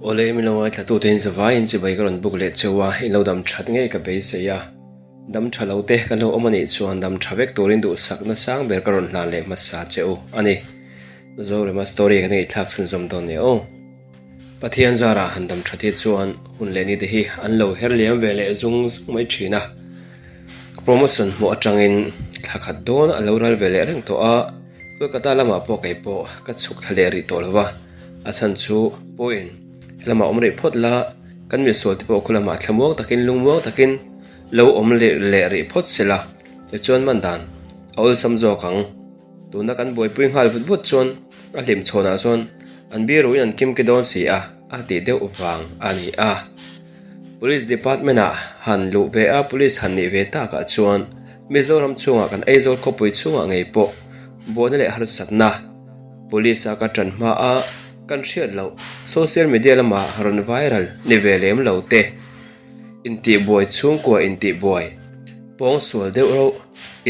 Awle min lo ngaithlatute in zavaiin chibai ka rawn buk leh cheu a, in lo dam that ngei ka beisei a. Dam tha lo te kan lo awm a nih chuan dam tha vek turin duhsakna sang ber ka rawn hlan leh hmasa che u a ni. Zorema story kan ngaihthlak chhunzawm dawn nia aw. Pathian zarah han dam that hi chuan hun leh ni te hi an lo her liam ve leh zung zung mai thin a. Ka promotion hmuh atangin thla khat dawn a lo ral ve leh reng tawh a, Kolkata lamah pawh kei pawh ka chhuk thla leh rih tawh lo va, a chhan chu pawhin helamah awm rih phawt la, kan misual te pawh khu lamah thlamuang takin lungmuang takin lo awm leh leh rih phawt se la, tichuan man dan a awlsam zawk ang. Tuna kan buaipui nghal vut vut chuan a hlim chhawnah chuan an biruin an kim ki dawn si a, a tih deuh vang a ni a. Police department ah han luh ve a, police han nih ve takah chuan Mizoram chhungah kan Aizawl khawpui chhungah ngei pawh buaina leh harsatna police a ka tan hma a kan hriat loh social media lama rawn viral ni ve lem lo te Intihbuai chhungkua intihbuai, pawngsual deuh rauh,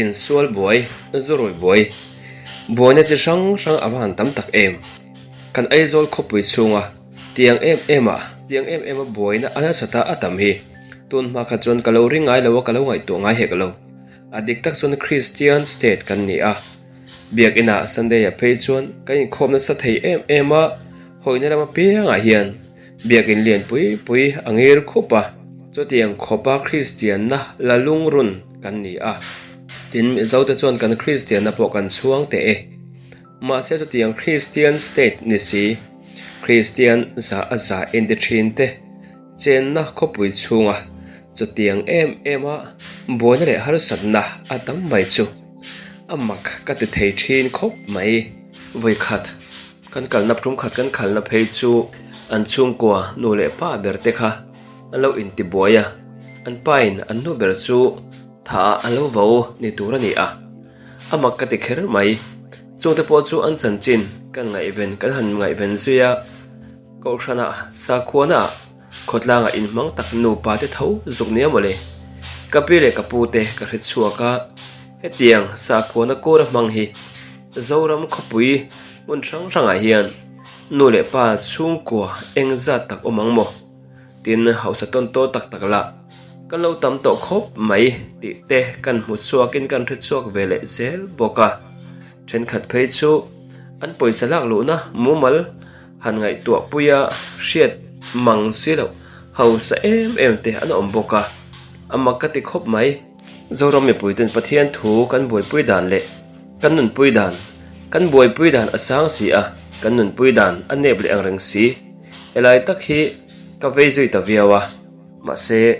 insual buai, zurawi buai, buaina chi hrang hrang a va han tam tak em? Kan Aizawl khawpui chhunga tiang em em a, tiang em em a buaina a nasa ta a tam hi tun hma kha chuan ka lo ring ngai lo a, ka lo ngaihtuah ngai hek lo. A dik tak chuan Kristian state kan ni a, Biakinah Sunday-ah phei chuan kan inkhawm nasa thei em em a, hawina lam apiangah hian Biakin lian pui pui a ngir khup a, chutiang khawpa Kristianna la lungrun kan ni a. Tin, Mizote chuan kan Kristianna pawh kan chhuang teh e. Mahse chutiang Kristian state ni si, Kristian za a za inti thin te chenna khawpui chhunga chutiang em em a buaina leh harsatna a tam mai chu a mak ka ti thei thin khawp mai. Vawikhat. Kan kalna tum khat kan khalna phei chu an chhungkua nu leh pa ber te kha an lo inti buai a, an pa in an nu ber chu tha ah an lo vo ni tur a ni a, a mak ka ti kher mai. Chungte pawh chu an chanchin kan ngaihven kan han ngaihven zui a, Kohhranah sakhuana ah khawtlangah inhmang tak nupa te tho zuk nia mawle. Ka pi leh ka pu te ka hre chhuak a, hetiang sakhuana kawr a hmang hi Zoram khawpui hmun hrang hrangah hian nu leh pa chhungkua eng zat tak awm ang maw? Tin, hausa tawn tawn tak tak lah kan lo tam tawh khawp mai tih te kan hmu chhuakin kan hre chhuak ve leh zel bawk a. Thenkhat phei chu an pawisa lak luhna mumal han ngaihtuah puia hriat mang si loh hausa em em te an awm bawk a, a mak ka ti khawp mai. Zoram mipuiten Pathian thu kan buaipui dan leh kan nunpui dan, kan buaipui dan a sang si a, kan nunpui dan a nep leh ang reng si. Helai tak hi ka vei zui ta viau a, mahse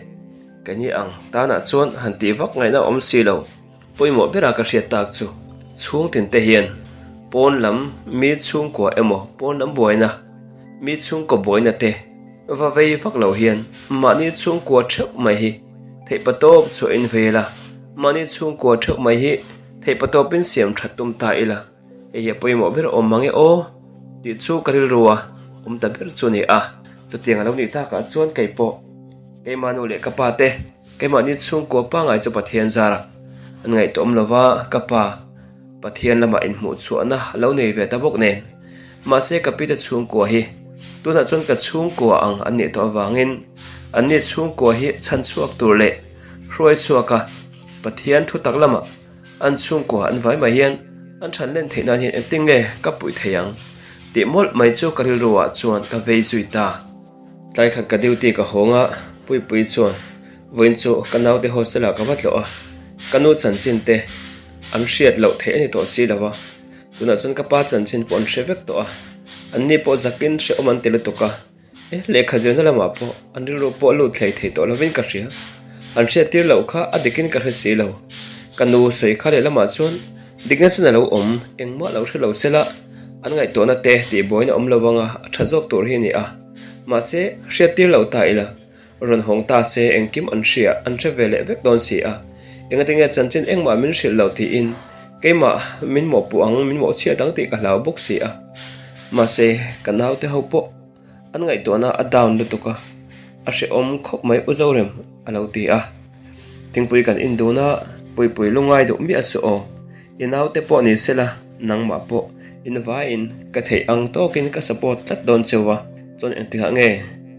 keini ang tanah chuan han tih vak ngaihna awm si lo. Pawimawh bera ka hriat tak chu chhungtin te hian pawn lam mi chhungkua emaw pawn lam buaina, mi chhungkaw buaina te va vei vak lo hian mahni chhungkua theuh mai hi Theihpatawp chhuah in vei ila, mahni chhungkua theuh mai hi theihpatawpin siam that tum ta ila, hei hi a pawimawh ber awm mang e aw tih chu ka rilru a awm ta ber chu a ni a. Chutiang a lo nih takah chuan kei pawh keimah nu leh ka pa te keimahni chhungkua pangai chu Pathian zarah an ngaihtuah awm lova, ka pa Pathian lamah inhmuh chhuahna a lo nei ve ta bawk nen. Mahse ka pite chhungkua hi tunah chuan ka chhungkua ang an nih tawh avangin anni chhungkua hi chhan chhuak tur leh hruai chhuak a, Pathian thu tak lamah an chhungkua an vai mai hian an than len theih nan hian engtin nge ka puih thei ang tih mawlh mai chu ka rilru ah chuan ka vei zui ta. Tlai khat ka duty ka hawng a, Puipui chuan vawiin chu ka naute hostel ah ka va tlawh a, ka nu chanchin te an hriat loh theih a ni tawh si lo va. Tunah chuan ka pa chanchin pawh an hre vek tawh a, anni pawh zakin hrehawm an ti lutuk a, e lehkha zirna lamah pawh an rilru pawh a lut hlei thei tawh lovin ka hria. An hriat tir loh kha a dikin ka hre si lo. Ka nu sawi kha lehlamah chuan dikna chin a lo awm, engmah lo hre lo sela an ngaihtuahna te tihbuaina awm lo anga a tha zawk tur hi a ni a, mahse hriat tir lo ta ila. Rawn hawng ta se engkim an hria, an hre ve leh vek dawn si a. Engatinge chanchin engmah min hrilh lo tiin keimah min mawhpuh ang, min mawhchhiat ang tih ka hlau bawk si a. Mahse, ka naute ho pawh an ngaihtuahna a down lutuk a, a hrehawm khawp mai U Zorem a lo ti a. Thingpui kan in dun a, Puipui lungai duh miah suh aw, i naute pawh ni sela nangmah pawh in vaiin ka theih ang tawkin ka support tlat dawn cheu a. Chuan engtikah nge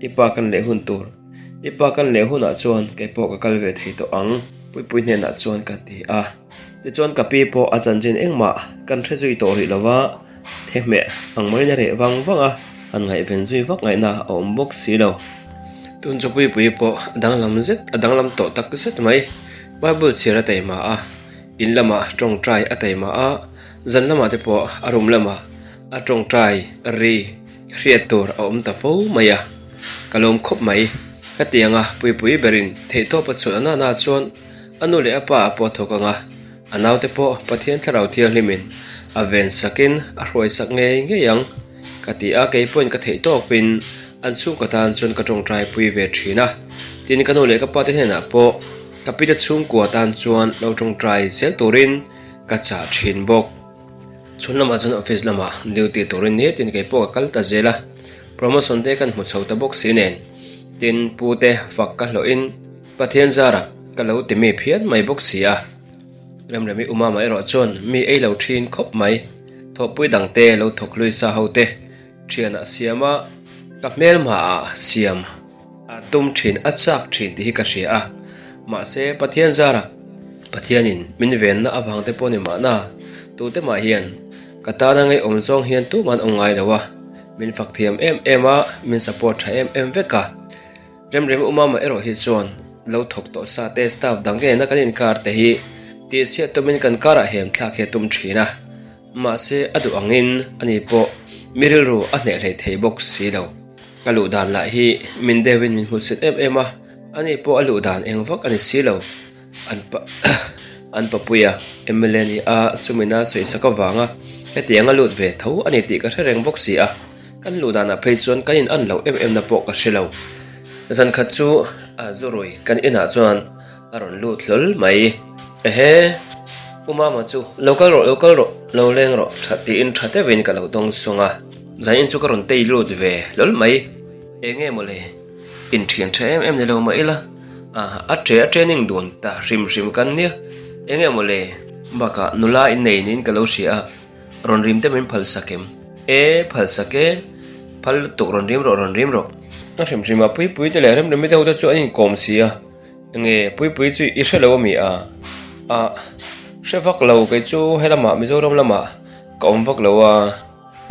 i pa kan leh hun tur? I pa kan leh hunah chuan kei pawh ka kal ve thei tawh ang Puipui hnenah chuan ka ti a. Tichuan ka pi pawh a chanchin engmah kan hre zui tawh rih lova, thehmeh ang maiin a reh vang vang a, han ngaihven zui vak ngaihna a awm bawk si lo. Tun chu Puipui pawh a danglam zet a danglam tawh tak zet mai. Bible chhiar a taima a, in lamah tawngtai a taima a, zan lamah te pawh a room lamah a tawngtai ri hriat tur a awm ta fo mai a, ka lawm khawp mai. Hetianga Puipui berin theihtawp a chhuah nana chuan A nu leh a pa a pawh thawk ang a, a naute pawh Pathian Thlarau Thianghlimin a ven sakin a hruai sak ngei ngei ang ka ti a, kei pawhin ka theih tawpin an chhungkaw tan chuan ka tawngtai pui ve thin a. Tin, ka nu leh ka pate hnenah pawh ka pite chhungkua tan chuan lo tawngtai zel turin ka chah thin bawk. Chhun lamah chuan office lamah duty turin nitin kei pawh ka kal ta zel a, promotion te kan hmu chho ta bawk si nen, tin, pute fak ka hlawhin, Pathian zarah ka lo ti mi phian mai bawk si a, Remremi umama erawh chuan mi ei lo thin khawp mai. Thawhpui dangte lo thawk lui sa ho te thianah siam a, ka hmelhmaah siam a tum thin a chak thin tih hi ka hria a, mahse Pathian zarah Pathianin min venna avang te pawh ni mahna tute mah hian ka tana ngeiawm zawng hian tuman awm ngai lo a, min fak thiam em em a, min support tha em em vek a. Remrem Umama erawh hi chuan lo thawk tawh sa te staff dang nena kan inkar te hi tihchhiat tumin kan karah hem thlak hi a tum thin a, mahse a duh angin ani pawh mi rilru a hneh hlei thei bawk si lo. Ka luh dan lah hi min deuhin min hmuhsit em em a, ani pawh a luh dan eng vak a ni si lo. An pa an papuia mla ni a chumina sawisak avanga hetiang a lut ve tho a ni tih ka hre reng bawk si a, kan luh danah phei chuan kan in an loh em em na pawh ka hre lo. Zan khat chu a zurui kan inah chuan a rawn lut hlawl mai. Ehe! U Mama chu lo kal rawh lo kal rawh lo leng rawh tha tiin tha deuhin ka lo dawng sung a, zan in chu ka rawn tei lut ve hlawl mai. Enge mawle? Inthian tha em em ni lo mah ila, a che a training dun ta hrim hrim kan nia, eng emaw le? Bakah nula in nei niin ka lo hria a, rawn rim te min phal sak em? E, phal sak e, phal lutuk rawn rim rawh rawn rim rawh. A hrim hrim a, Puipui te leh Remremi te ho te chu an inkawm si a, enge Puipui chu i hre lo ami a? A, hre vak lo kei chu helamah Mizoram lamah ka awm vak lo a.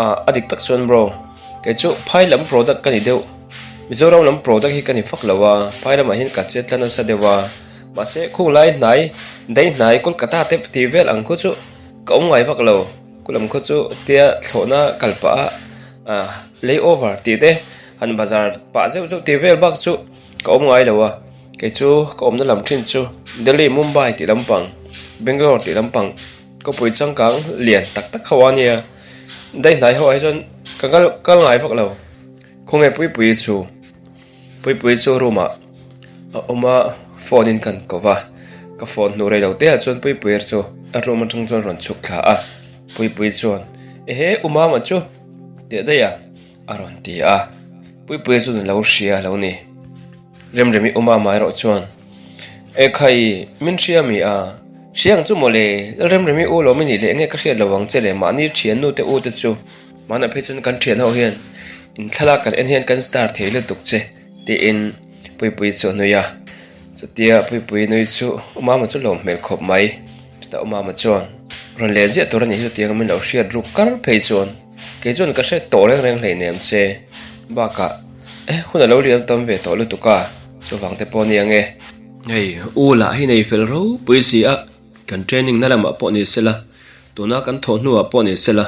Ah a dik tak chuan bro, kei chu phai lam product ka ni deuh, Mizoram lam product hi ka ni fak lo a, phai lamah hian ka chet tla nasa deuh a, mahse khung lai hnai dai hnai Kolkata te tih vel ang khu chu ka awm ngai vak lo, khu lam khu chu tia thlawhna kal pah a ah lay over tih te han bazar pah zeuh zeuh tih vel bak chu ka awm ngai lo a, kei chu ka awmna lam thin chu Delhi Mumbai tih lampang Bangalore tih lampang. Khawpui changkang lian tak tak ho a nia, daihnai ho ah hi chuan ka kal kal ngai vak lo, khawnge Puipuii chu Puipuii chu room ah a awm a phone in kan ko va, ka phone hnu rei lo te ah chuan Puipuii chu a room atang chuan rawn chhuk thla a, Puipuii chuan ehe u mama chu teh daih a a rawn ti a, Puipuii chuan a lo hria a lo ni. Remremi u mama erawh chuan, E khai, min hria mi a? Hria ang chu mawle, Lalremremi u lawm i nih leh enge ka hriat lo ang che le mahni thiannu te u te chu. Mahna phei chuan kan thian ho hian in thlalak kan en hian kan star thei lutuk che tiin Puipuii chu a nui a. Chutia Puipuii nui chu u mama chu lawm hmel khawp mai. Chutah u mama chuan, Rawn leh ziah tur a nih hi chutiang min lo hriat ruk kar phei chuan. Kei chuan ka hre tawh reng reng hleinem che. Bakah, eh, hun a lo liam tam ve tawh lutuk a, chuvang te pawh nia nge. Hei, u lah hi nei fel ropui si a, kan training na lamah pawh ni sela, tuna kan thawh hnuah pawh ni sela,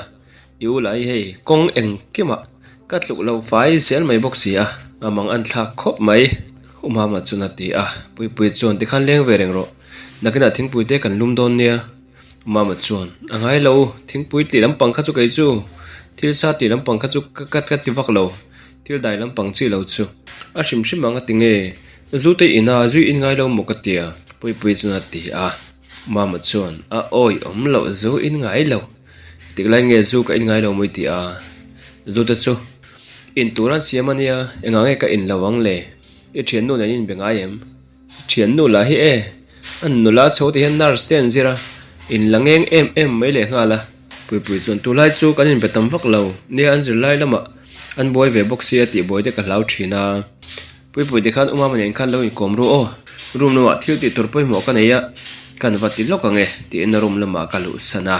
i u lah hi hei kawng engkimah ka tluk lo fai zel mai bawk si a, a mang an thlak khawp mai, U Mama chuan a ti a, Puipuii chuan tikhan leng ve reng rawh, nakinah thingpui te kan lum dawn nia. Mama chuan, A ngai lo, thingpui tih lampang kha chu kei chu, thil sa tih lampang kha chu ka ka ti vak lo, thil dai lampang chi lo chu. A hrim hrim ang a ti nge, zu te ina zui in ngai lo maw ka tia, Puipui chuan a ti a. Mama chuan, A awi awm loh zu in ngai lo, tik lai nge zu ka in ngai lo maw i ti a, zu te chu in tur an siam a nia, engah nge ka in lo ang le, i thiannu nen in be ngai em? Thiannu lah hi e, an nula chho te hian nurse te an zir a, in la ngeng em em mai leh nghal a. Puipui chuan tulai chu kan inbe tam vak lo, nia an zirlai lamah An buai ve bawk sia tih buai te ka hlau thin a. Puipui te khan Umama nen khan lo inkawm ru aw. Room lamah thil tih tur pawimawh ka nei a, kan va ti lawk ang e tiin room lamah ka luhsan a.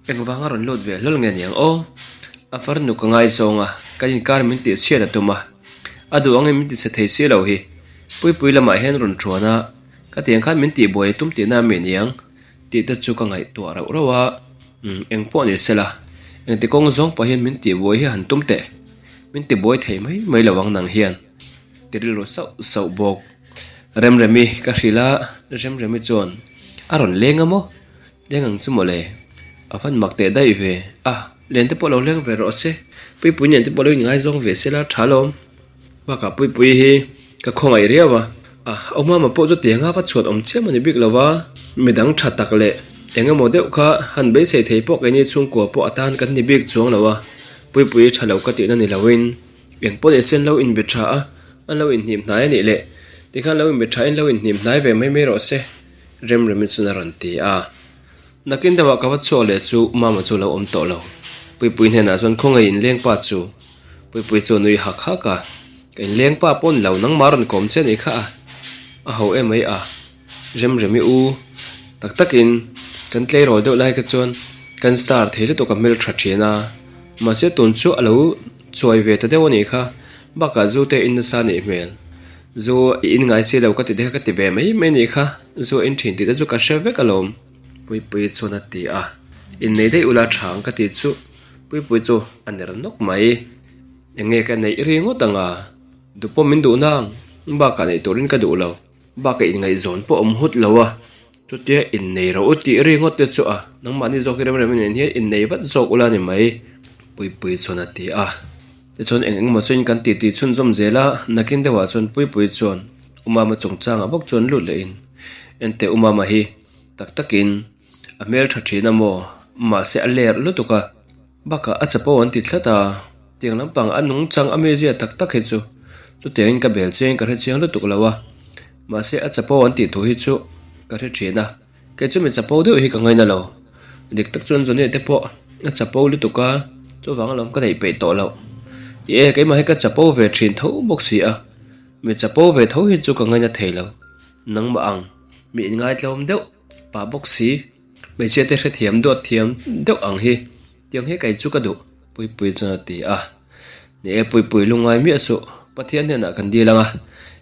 Engvanga rawn lut ve hlawl nge niang aw? A farnu ka ngaizawng a, kan inkar min tih chhiat a tum a. A duh angin min ti chhe thei si lo hi. Puipui lamah hian rawn thuan a, ka tiang khan min tih buai a tum tihna a mi niang tih te chu ka ngaihtuah rauh rauh a. Umm eng pawh ni sela, engti kawng zawng pawh hian min tih buai hi han tum teh. Min ti buai thei mai mai lo ang nang hian ti rilru sauh sauh bawk. Remremi ka hrilh a, Remremi chuan a rawn leng a maw? Leng ang chu mawle, a van mak teh daih ve. A, len te pawh lo leng ve rawh se, Puipui nen te pawh lo inngaizawng ve se la tha lawm. Bakah Puipui hi ka khawngaih riau a, a awmama pawh chu tianga va chhuat awm chiam a ni bik lo va, midang tha tak leh eng emaw deuh kha han beisei thei pawh keini chhungkua pawh a tan kan ni bik chuang lo a, Puipui tha lo ka tihna ni loin eng pawh ni sen lo inbe tha a, an lo inhnim hnai a nih leh tikhan lo inbe tha in lo inhnim hnai ve mai mai rawh se. Remremi chuan a rawn ti a. Nakin deuhah ka va chhuak leh chu Mama chu a lo awm tawh lo. Puipui hnenah chuan khawngaih inlengpa chu. Puipui chu a nui hak hak a. Ka inlengpa pawh ni lo, nangmah rawn kawm che anih kha a. A ho em mai a. Remremi u tak takin kan tleirawl deuh lai kha chuan kan star thei lutuk a hmeltha thin a. Mahse tun chu a lo chuai ve ta deuh anih kha. Bakah zu te in nasa anih hmel. Zu i in ngai si lo ka ti te kha ka ti ve mai mai nih kha, zu a in thin tih te chu ka hre vek alawm Puipui chuan a ti a, innei daih ula tha ang ka ti chu Puipui chu a ner nawk mai, eng nge ka neih ri ngawt ang a, duh pawh min duh nang, bakah neih turin ka duh lo, bakah inngaihzawn pawh awm hut lo a, chutia innei rawh u tih ri ngawt te chu a, nangmahni zawk hi rem rem nen hian innei vat zawk ula ni mai Puipui chuan a ti a. Tichuan eng engmaw chuin kan titi chhunzawm zel a, nakin deuhah chuan Puipui chuan Umama chungchangah bawk chuan lut lehin, Enteh Umama hi tak takin a hmel tha thin a maw? Mahse a ler lutuk a, bakah a chapo an ti tlat a, tiang lampang a nungchang a mizia tak tak hi chu chutiangin ka bel chiangin ka hre chiang lutuk lo a, mahse a chapo an tih thu hi chu ka hre thin a. Kei chu mi chapo deuh hi ka ngaina lo. Dik tak chuan Johnny te pawh a chapo lutuk a, chuvang alawm ka neih peih tawh loh. Ih e, keimah hi ka chapo ve thin tho bawk si a, mi chapo ve tho hi chu ka ngaina thei lo. Nangmah ang, mi inngaithlawm deuh pah bawk si, hmeichhia te hrethiam duat thiam deuh ang hi, tiang hi kei chu ka duh, Puipui chuan a ti a. Ni e, Puipui lungngai miah suh, Pathian hnenah kan dil ang a,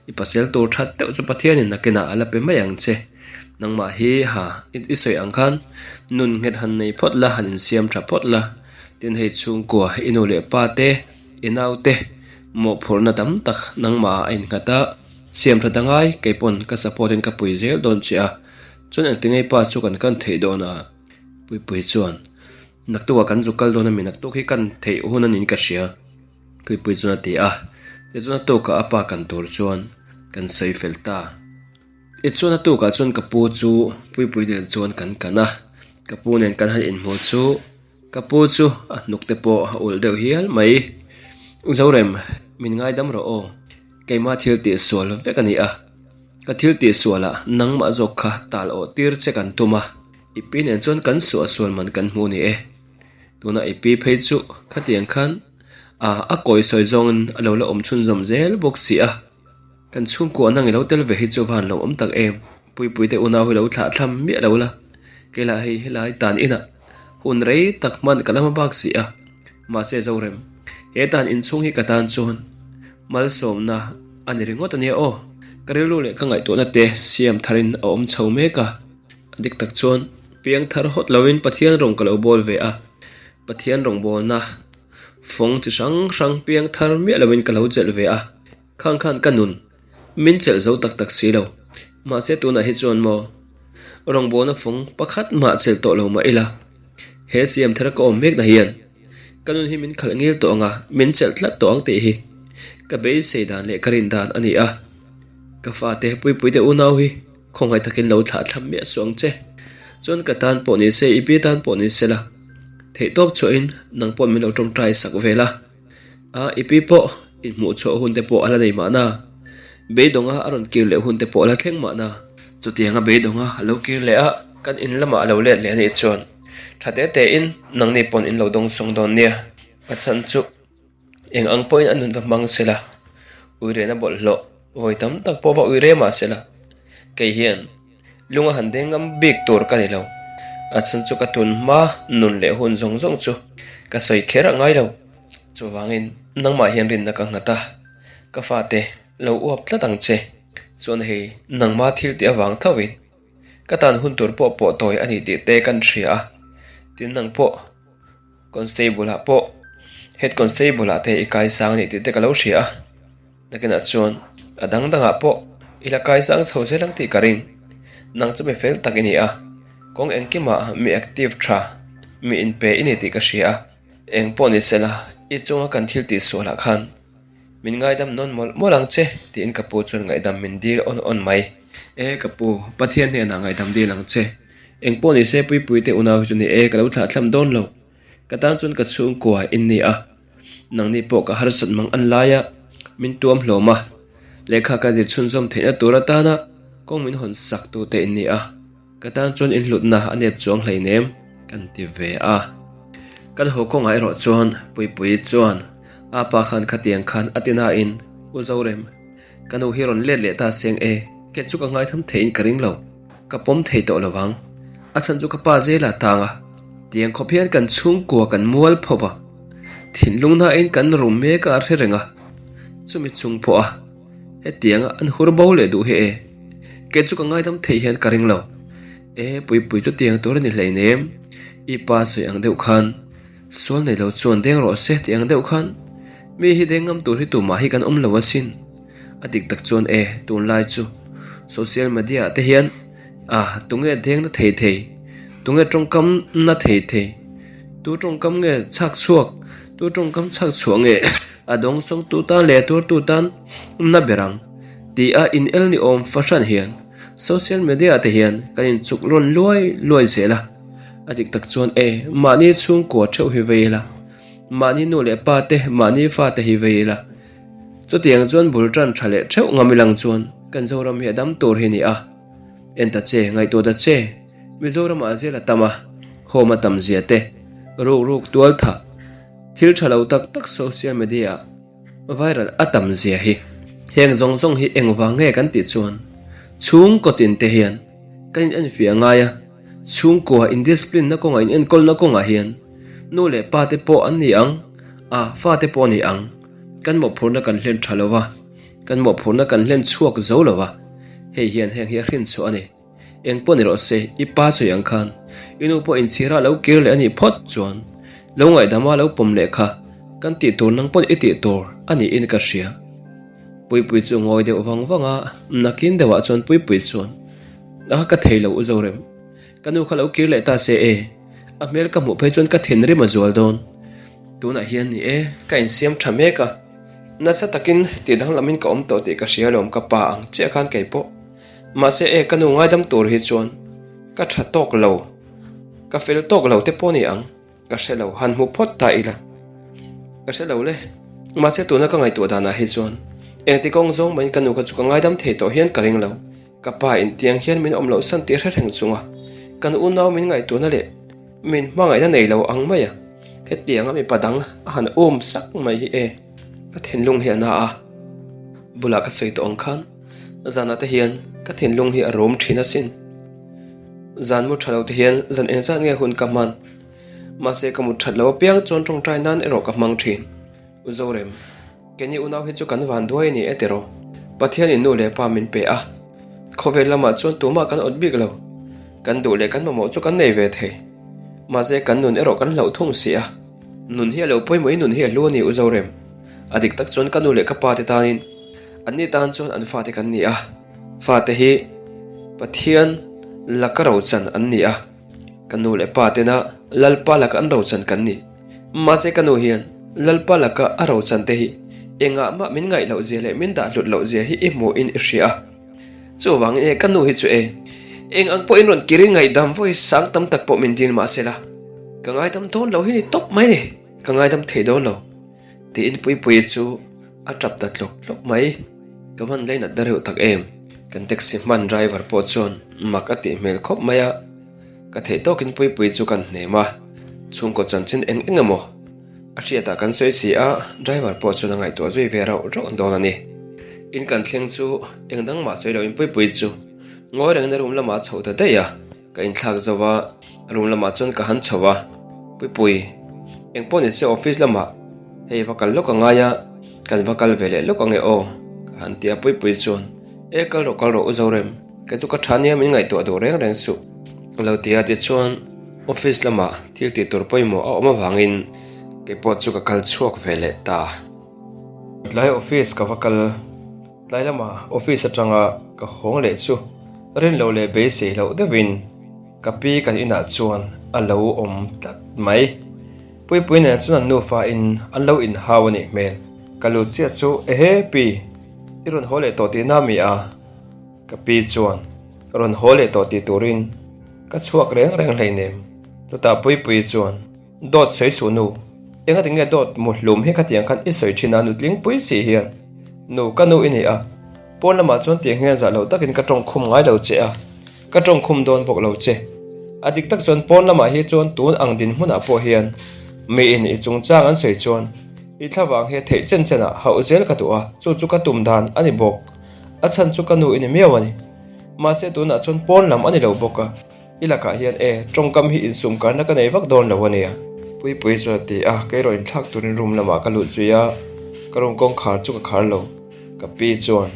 i pasel tur that deuh chu Pathianin nakinah a la pe mai ang che. Nangmah hi ha, i sawi ang khan nun nghet han nei phawt la, han insiam tha phawt la, tin hei chhungkua, i nu leh pa te, i nau te mawhphurhna tam tak nangmahah a innghat a, siam that a ngai, kei pawn ka support in ka pui zel dawn che a, chuan engtinge i pa chu kan kan theih dawn a? Puipui chuan. Naktukah kan zuk kal dawn a mi naktuk hi kan theih hun a niin ka hria Puipui chuan a ti a, tichuan a tukah a pa kan tur chuan kan sawi fel ta. Tichuan a tukah chuan ka pu chu Puipui nen chuan kan kan a, ka pu nen kan han inhmuh chu ka pu chu a hnuk te pawh a ulh deuh hial mai. Zorem, min ngaidam rawh aw, keimah thil tih sual vek a ni a, ka thil tih sualah nangmah zawk kha tal awh tir che kan tum a. I pi nen chuan kan suah sual man kan hmu ni e. Tuna i pi phei chu khatiang khan a a kawi sawi zawngin a lo la awm chhunzawm zel bawk si a. Kan chhungkuah nang i lo tel ve hi chu va han lo awm tak em. Puipuite unau hi lo thlah thlam miah lo la. Keilah hei helai tan inah hun rei tak hman ka la hma bak si a. Mahse Zorem, he tan inchhung hi ka tan chuan malsawmna a ni ringawt a nia aw. Ka rilru leh ka ngaihtuahna te siam tharin a awm chho mek a. Dik tak chuan piang thar hawt loin Pathian rawng ka lo bawl ve a, Pathian rawngbawlna fawng chi hrang hrang piang thar miah loin ka lo chelh ve a, khang khan ka nun min chelh zo tak tak si lo. Mahse tunah hi chuan maw rawngbawlna fawng pakhat mah chelh tawh lo mah ila, he siam thar ka awm mekna hian ka nun hi min khalh ngil tawh ang a, min chelh tlat tawh ang tih hi ka beisei dan leh ka rin dan a ni a. Ka fate Puipuite unau hi. Khawngaih takin lo thlah thlam miah suh ang che. Chuan ka tan pawh ni se, i pi tan pawh ni se la, theihtawp chhuahin nang pawh min lo tawngtai sak vel a. A, i pi pawh inhmuh chhuah hun te pawh a la nei mahna. Beidawnga a rawn kir leh hun te pawh a la thleng mahna. Chutianga beidawnga a lo kir leh a, kan in lamah a lo let leh a nih chuan tha te tein nangni pawn in lo dawngsawng dawn nia. A chhan chu. Eng ang pawhin a nun va hmang se la, uirena bawlhhlawh vawi tam tak pawh va uire mah se la, kei hian lung a han deng ngam bik tur ka ni lo. A chhan chu ka tun hma nun leh hun zawng zawng chu ka sawi kher a ngai lo. Chuvangin nangmah hian rinna ka nghat a, ka fate lo uap tlat ang che. Chuan hei nangma thil tih avang thovin ka tan hun tur pawh pawh tawi a ni tih te kan hria a, tin nang pawh Constable ah pawh Head Constable ah te i kaisang a ni tih te ka lo hria a, nakinah chuan a dang dangah pawh i la kaisang chho zel ang tih ka ring. Nang chu mi fel tak i ni a, kawng engkimah mi active tha, mi inpe i ni tih ka hria a, eng pawh ni sela i chunga kan thil tih sualah khan Min ngaidam nawn mawlh mawlh ang che, tiin ka pu chuan ngaihdam min dil awn awn mai. E ka pu, Pathian hnenah ngaihdam dil ang che. Eng pawh ni se Puipui te unau hi chu ni e, ka lo thlah thlam dawn lo. Ka tan chuan ka chhungkua in ni a, nangni pawh ka harsat mang an lai a, min tuam hlawm a, lehkha ka zir chhunzawm theihna tur atana kawng min hawn sak tu te in ni a. Ka tan chuan inhlutna a nep chuang hleinem kan ti ve a. Kan haw kawngah erawh chuan Puipuii chuan a pa khan khatiang khan a ti nain U Zorem, ka nu hi rawn let leh ta seng e, kei chu ka ngaitham theiin ka ring lo, ka pawm thei tawh lo vang. A chhan chu ka pa zela tang a, tiang khawp hian kan chhungkua kan mual pho va, thinlung nain kan rum mek a hre reng a, chumi chung pawh a. Hetianga an hur bo leh duh hi e. Kei chu ka ngaidam theih hian ka ring lo. E Puipui chu tiang tur a ni hleinem. I pa sawi ang deuh khan sual nei lo chuan deng rawh se tih ang deuh khan mi hi deng ngam tur hi tumah hi kan awm lo asin. A dik tak chuan e tunlai chu social media ah te hian a tunge deng na thei thei, tunge tawngkam na thei thei, tu tawngkam nge chhak chhuak, tu tawngkam chhak chhuah nge a dawng sawng tu tan leh tuar tu tan na ber ang tih a in el ni awm fahran hian social media ah te hian kan in chuk rawn luai luai zel a, a dik tak chuan e mahni chhungkua theuh hi vei ila, mahni nu leh pa te mahni fa te hi vei ila, chutiang chuan bul tan tha leh theuh ngam ilang chuan kan Zoram hi a dam tur hi ni a. En ta che, ngaihtuah ta che, Mizoramah zel a tam a, home a tam zia te, ruk ruk tual thah, thil tha lo tak tak social media ah viral a tam zia hi. Heng zawng zawng hi engvang nge kan tih chuan chhungkaw tin te hian kan in enfiah ngai a, chhungkua indiscipline na kawngah in enkawlna kawngah hian nu leh pa te pawh an ni ang a, fa te pawh a ni ang, kan mawhphurhna kan hlen tha lo va. Kan mawhphurhna kan hlen chhuak zo lo va, hei hian heng hi a hrin chhuah a ni. Eng pawh ni rawh se, i pa sawi ang khan i nu pawh inchhira lo kir leh a nih phawt chuan lo ngaihdama lo pawm leh kha kan tih tur nang pawn i tih tur a niin ka hria. Puipui chu ngawi deuh vang vang a, nakin deuhah chuan Puipui chuan, A ka thei lo u Zorem, ka nu kha lo kir leh ta se e, a hmel ka hmuh phei chuan ka thinrim a zual dawn. Tunah hian ni e, ka insiam tha mek a. Nasa takin tih danglamin ka awm tawh tih ka hria alawm ka pa ang chiah khan kei pawh. Mahse e ka nu ngaidam tur hi chuan ka tha tawk lo, ka fel tawk lo te pawh ni ang, ka hre lo, han hmu phawt ta ila. Ka hre lo le. Mahse tuna ka ngaihtuah danah hi chuan engti kawng zawng mahin ka nu kha chu ka ngaidam thei tawh hian ka ring lo. Ka pa intiang hian min awm loh san tih hre reng chunga kan unau min ngaihtuahna leh min hmangaihna nei lo ang mai a, hetianga mipa dang a han um sak mai hi e, ka thinlung hi a na a, bulah ka sawi tawh ang khan zanah te hian ka thinlung hi a rum thin asin. Zan mu tha lo te hian zan engzat nge hun ka hman, mahse ka mut that lo apiang chuan tawngtai nan erawh ka hmang thin. U Zorem, keini unau hi chu kan van duai a ni e tiraw? Pathianin nu leh pa min pe a, khawvel lamah chuan tumah kan awt bik lo. Kan duh leh kan mamawh chu kan nei ve thei. Mahse kan nun erawh kan hlauh thung si a. Nun hi a lo pawimawh i nun hi a hlu a ni U Zorem. A dik tak chuan ka nu leh ka pa te tanin anni tan chuan an fate kan ni a, fate hi Pathian laka rochan an ni a. Ka nu leh pa tena Lalpa laka an rochan kan ni. Mahse ka nu hian Lalpa laka a rochan te hi engah mah min ngaih loh zia leh min dah hlut loh zia hi i hmuh in i hria a. Chuvangin e ka nu hi chu e eng ang pawhin rawn kirin ngaihdam vawi sang tam tak pawh min dil mahsela ka ngaidam dawn lo hi ni tawp mai ni, ka ngaidam thei dawn lo. Tiin Puipuii chu a tap ta tlawk tlawk mai. Ka van leinat na reuh tak em? Kan taxi hman driver pawh chuan mak a tih hmel khawp mai a, ka theih tawkin Puipuii chu kan hnem a, chhungkaw chanchin eng eng emaw? A hriatah kan sawi si a, driver pawh chuan a ngaihtuah zui ve rauh rauh dawn a ni. In kan thleng chu eng dang mah sawi loin Puipui chu ngawi rengin a room lamah a chhoh ta daih a, ka inthlak zo a, room lamah chuan ka han chho a, Puipui, eng pawh ni se office lamah hei va kal lawk a ngai a, kan va kal ve leh lawk ange aw, ka han ti a, Puipui chuan e kal rawh kal rawh u Zorem, kei chu ka tha nia min ngaihtuah duh reng reng suh a lo ti a, tichuan office lamah thil tih tur pawimawh a awm avangin kei pawh chu ka kal chhuak ve leh ta. Tlai office ka va kal, tlai lamah office atanga ka hawng leh chu rin loh leh beisei loh deuhin ka pi kan inah chuan a lo awm tlat mai. Puipui nen chuan an nufa in an lo inhau a nih hmel. Ka lut chiah chu ehe pi, i rawn haw leh tawh tihna mi a? Ka pi chuan rawn haw leh tawh tih turin ka chhuak reng reng hleinem. Chutah Puipuii chuan Dawt sawi suh nu, enga tinge dawt mu hlum hi khatiang khan i sawi thin a nutlingpui si hian nu ka nu i ni a, pawn lamah chuan tiang hian zah lo takin ka tawngkhum ngai lo che a, ka tawngkhum dawn bawk lo che. A dik tak chuan pawn lamah hi chuan tun ang dinhmunah pawh hian miin i chungchang an sawi chuan i thlavang hi a theih chen chenah hauh zel ka duh a, chu chu ka tum dan a ni bawk. A chhan chu ka nu i ni miau a ni. Mahse tunah chuan pawn lam a ni lo bawk a, i lakah hian e, tawngkam hi insum karna ka nei vak dawn lo a nia. Puipui chuan a ti a, kei erawh inthlak turin room lamah ka lut zui a, ka room kawngkhar chu ka khar lo. Ka pi chuan,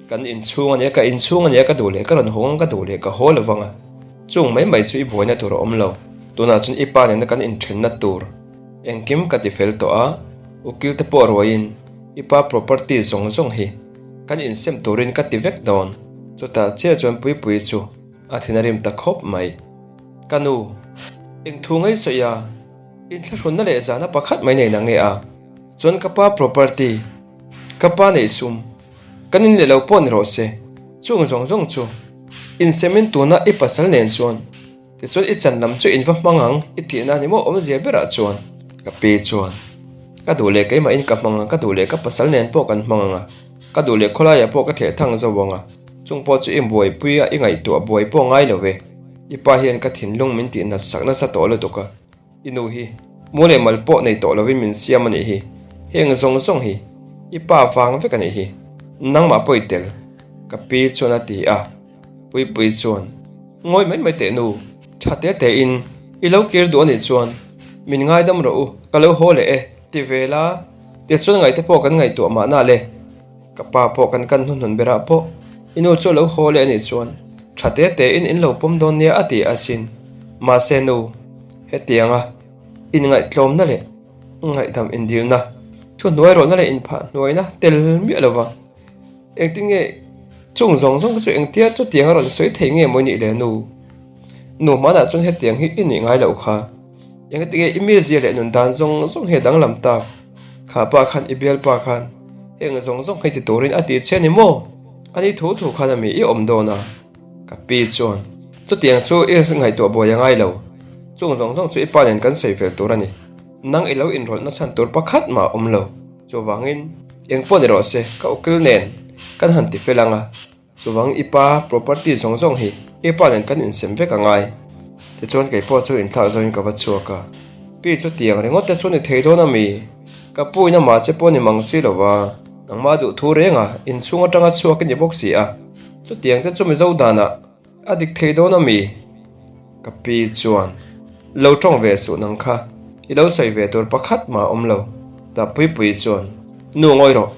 Kan inchhung a nia, ka inchhung a nia, ka duh leh ka rawn hawng ang, ka duh leh ka haw lo vang a, chung mai mai chu i buaina tur a awm lo. Tunah chuan i pa nena kan inthenna tur engkim ka ti fel tawh a, ukil te pawh ruaiin i pa property zawng zawng hi Kan insem turin ka ti vek dawn. Chutah chiah chuan Puipuii chu a thin a rim ta khawp mai. Ka nu, eng thu ngei sawi a, inthlahrunna leh zahna pakhat mai nei nang nge a? Chuan ka pa property, ka pa neih sum, kan in leh lo pawh ni rawh se, chung zawng zawng chu insemin tuna i pasal nen chuan Tichuan i chan lam chu in va hmang ang i tihna ni maw awmzia berah chuan ka pi chuan ka duh leh keimahin ka hmang ang, ka duh leh ka pasal nen pawh kan hmang ang a, ka duh leh khawlaiah pawh ka theh thang zo ang a, chung pawh chu i buaipui a i ngaihtuah buai pawh ngai lo ve, i pa hian ka thinlung min tih nat sak nasa tawh lutuk a. I nu hi mu leh mal pawh nei tawh lovin min siam a nih hi, heng zawng zawng hi i pa vang vek a nih hi, nangmah pawh i tel, ka pi chuan a ti a, Puipui chuan ngawi mai mai teh nu, tha te te in i lo kir duh a nih chuan min ngaidam rawh u, ka lo haw leh e ti ve la, tichuan ngaihte pawh kan ngaihtuah mahna le. Ka pa pawh kan kan hnuhnun berah pawh i nu chu a lo haw leh a nih chuan tha te te in in lo pawm dawn nia a ti asin. Mahse nu, hetianga inngaihtlawmna leh ngaihdam indilna, thuhnuai rawhna leh inphah hnuaina tel miah lova engtin nge chung zawng zawng chu engtia chutianga rawn sawi thei nge maw i nih le nu? Nu hmanah chuan hetiang hi i nih ngai loh kha. Engtinge i mizia leh nun dan zawng zawng hi a danglam tak? Kha pa khan i bialpa khan heng zawng zawng hi ti turin a ti che a ni maw? Ani thu thu khan a mi i awm dawn a. Ka pi chuan, Chutiang chu i ngaihtuah buai a ngai lo. Chung zawng zawng chu i pa nen kan sawi fel tur a ni. Nang i lo inrawlhna chhan tur pakhat mah a awm lo. Chuvangin, eng pawh ni rawh se, ka ukil nen kan han ti fel ang a. Chuvang i pa property zawng zawng hi i pa nen kan insem vek a ngai. Tichuan kei pawh chu inthlak zawngin ka va chhuak a. Pi chu tiang ringawt te chu ni thei dawn a mi? Ka pu in amah che pawh ni mang si lo va, nangmah duh thu reng a, inchhung atanga chhuak i ni bawk si a. Chutiang te chu Mizo danah a dik thei dawn a mi? Ka pi chuan, Lo tawng ve suh nang kha, i lo sawi ve tur pakhat mah a awm lo. Tah Puipuii chuan, Nu ngawi rawh.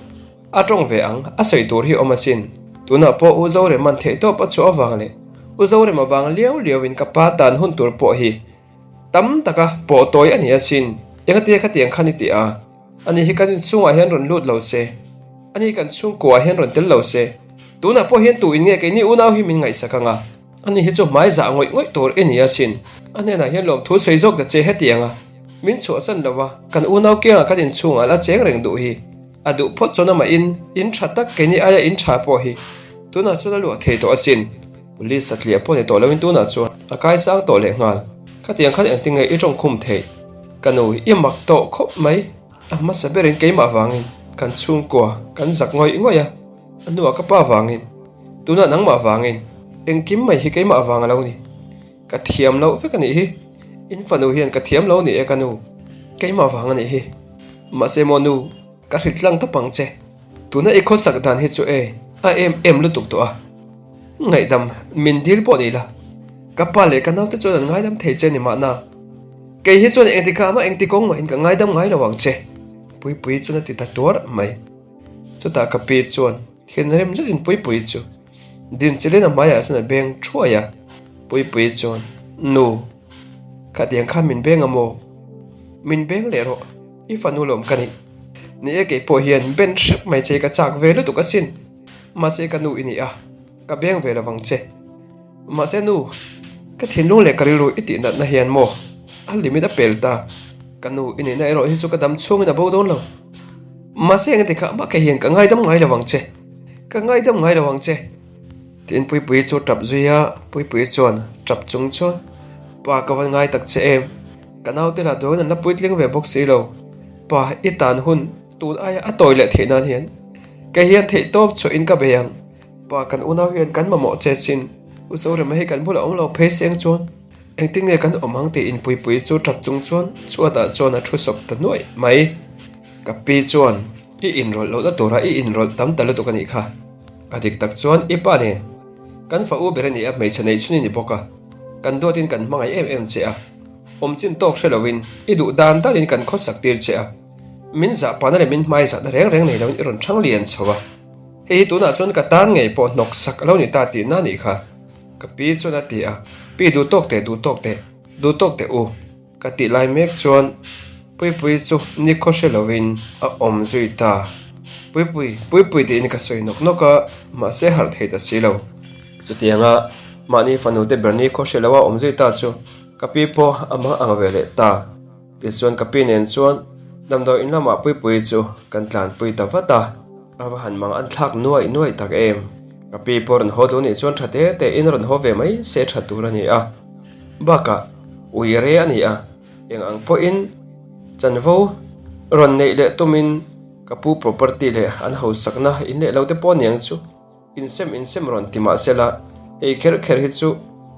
A tawng ve ang, a sawi tur hi awm asin. Tunah pawh U Zorema'n theihtawp a chhuah avang leh U Zorema vang liau liauin ka pa tan hun tur pawh hi tam taka pawh tawi a ni asin. Engatia khatiang khan i ti a, ani hi kan inchhungah hian rawn lut lo se, ani hi kan chhungkuaah hian rawn tel lo se, tunah pawh hian tu in nge keini unau hi min ngaihsak ang a? Ani hi chu hmai zah ngawih ngawih tur i ni asin. A hnenah hian lawmthu sawi zawk ta che hetiang a, min chhuahsan lo va, kan unau kiangah kan inchhungah la cheng reng duh hi. A duh phawt chuan amah in in tha tak keini aia in tha pawh hi tunah chuan a luah thei tawh asin. Police satliah pawh ni tawh loin tunah chuan a kaisang tawh leh nghal. Khatiang khan engtin nge i tawng khum theih? Ka nu i mak tawh khawp mai. A hmasa berin keimah vangin kan chhungkua kan zak ngawih ngawih a, a hnuah ka pa vangin, tunah nangmah vangin engkim mai hi keimah vang a lo ni. Ka thiam loh vek a nih hi. In fanu hian ka thiam lo ni e ka nu. Keimah vang a nih hi. Mahse maw nu, ka hrit tlang tawp ang che. Tuna i khawsak dan hi chu e, a em em lutuk tawh a. Ngaihdam, min dil pawh ni la. Ka pa leh ka naute chuan an ngaidam thei che ni mahna. Kei hi chuan engtikah mah engti kawng mahin ka ngaidam ngai lo ang che. Puipui chuan a ti ta tuar mai. Chutah ka pi chuan thinrim zetin Puipui chu Dinchilin a hmaiah chuan a beng thuai a. Puipui chuan, Nu, khatiang khan min beng a maw? Min beng leh rawh, i fanu lawm ka nih. Ni e, kei pawh hian ben hrep mai che ka chak ve lutuk asin. Mahse ka nu i ni a, ka beng ve lovang che. Mahse nu, ka thinlung leh ka rilru i tih natna hian maw a limit a pel ta. Ka nu i nihna erawh hi chu ka dam chhungin a bo dawn lo. Mahse engti kha mah kei hian ka ngaidam ngai lovang che. Ka ngaidam ngai lo ang che. Tiin Puipuii chu tap zui a, Puipuii chuan tap chung chuan, Pa ka va ngai tak che em? Ka naute lah dawn an la puitling ve bawk si lo. Pa i tan hun tun aia a tawi leh theih nan hian kei hian theih tawp chhuahin ka bei ang. Pa kan unau hian kan mamawh che chin. U Zorema hi kan bulah awm lo phei seng chuan engtin nge kan awm ang tiin Puipuii chu tap chung chuan chhuatah chuan a thu sawp ta nuaih mai. Ka pi chuan I inrawlh lohna tura i inrawlh tam ta lutuk a nih kha. A dik tak chuan i pa nen kan fa u ber a ni a, hmeichhe neih chhun i ni bawk a, kan duatin kan hmangaih em em che a, awm chin tawk hre loin i duh dan danin kan khawsak tir che a, min zah pahna leh min hmai zahna reng reng nei loin i rawn thang lian chho a, hei hi tunah chuan ka tan ngei pawh hnawk sak a lo ni ta tihna a nih kha. Ka pi chuan a ti a, Pi duh tawk teh, duh tawk teh, duh tawk teh u. Ka tih lai mek chuan Puipui chu nikhaw hre lovin a awm zui ta. Puipui, Puipui tiin ka sawi nawk nawk a, mahse harh thei ta si lo. Chutianga mahni fanu te ber nikhaw hre loa awm zui ta chu ka pi pawh a hmang ang ve leh ta. Tichuan ka pi nen chuan damdawi in lamah Puipui chu kan tlanpui ta vat a. A va han mang an thlak nuaih nuaih tak em. Ka pi pawh rawn haw duh nih chuan tha te te in rawn haw ve mai se tha tur a ni a. Bakah ui re a ni a, eng ang pawhin chanvo rawn neih leh tumin ka pu property leh an hausakna in leh lo te pawh aniang chu insem insem rawn ti mah sela hei kher kher hi chu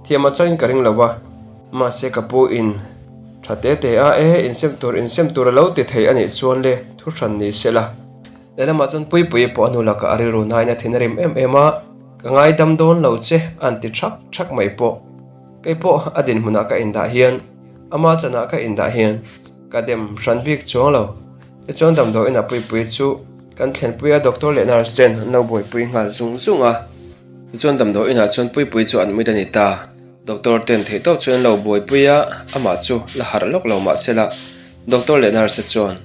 thiam a changin ka ring lo va, mahse ka pu in tha te te a e insem tur insem tur a lo ti thei a nih chuan le thu hran ni sela. Lehlamah chuan Puipuii pawh a hnu lakah a rilru hnain a thin a rim em em a, ka ngaidam dawn lo che a an ti thak thak mai pawh. Kei pawh a dinhmunah ka indah hian, ama chanah ka indah hian ka dem hran bik chuang lo. Tichuan damdawi inah Puipuii chu kan thlenpui a, doctor leh nurse ten an lo buaipui nghal zung zung a. Tichuan damdawi inah chuan Puipuii chu an mit a ni ta. Doctor ten theihtawp chu an lo buaipui a, amah chu la harh lawk lo mahsela doctor leh nurse chuan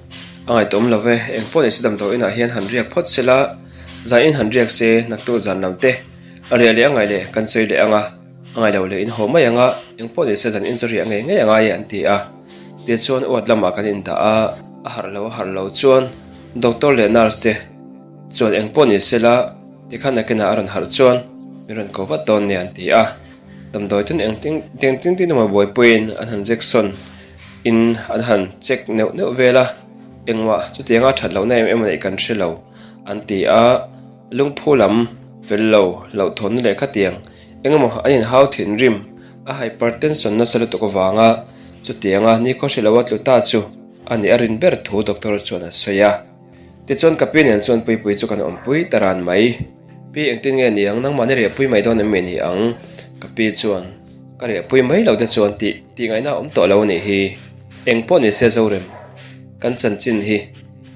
a ngaihtuahawm lo ve, engpawh nise damdawi inah hian han riak phawt sela, zan in han riak se naktuk zan lam te a riah leh a ngaih leh kan sawi leh ang a. A ngai lo leh in haw mai ang a, eng pawh ni se zan in chu riah ngei ngei a ngai e an ti a. Tichuan uat lamah kan indah a, a harh lo a harh lo chuan doctor leh nurse te chuan eng pawh ni se la tikhan nakinah a rawn harh chuan min rawn ko vat dawn nia an ti a. Damdawi ten eng ting teng ting ting emaw buaipuiin an han jection in an han check neuh neuh vel a, engmah chutianga that lohna em em a neih kan hre lo an ti a, lungphu lam fel lo hlauhthawnna leh khatiang Engemaw an inhau thinrim a hypertension nasa lutuk avanga chutianga nikhaw hre loa tlu ta chu a nih a rin ber thu doctor chuan a sawi a. Tichuan ka pi nen chuan Puipui chu kan awmpui ta ran mai. Pi engtin nge ni ang nangmahni riahpui mai dawn em mi ni ang? Ka pi chuan ka riahpui mai lo te chuan tih tih ngaihna a awm tawh lo a nih hi. Eng pawh ni se Zorem kan chanchin hi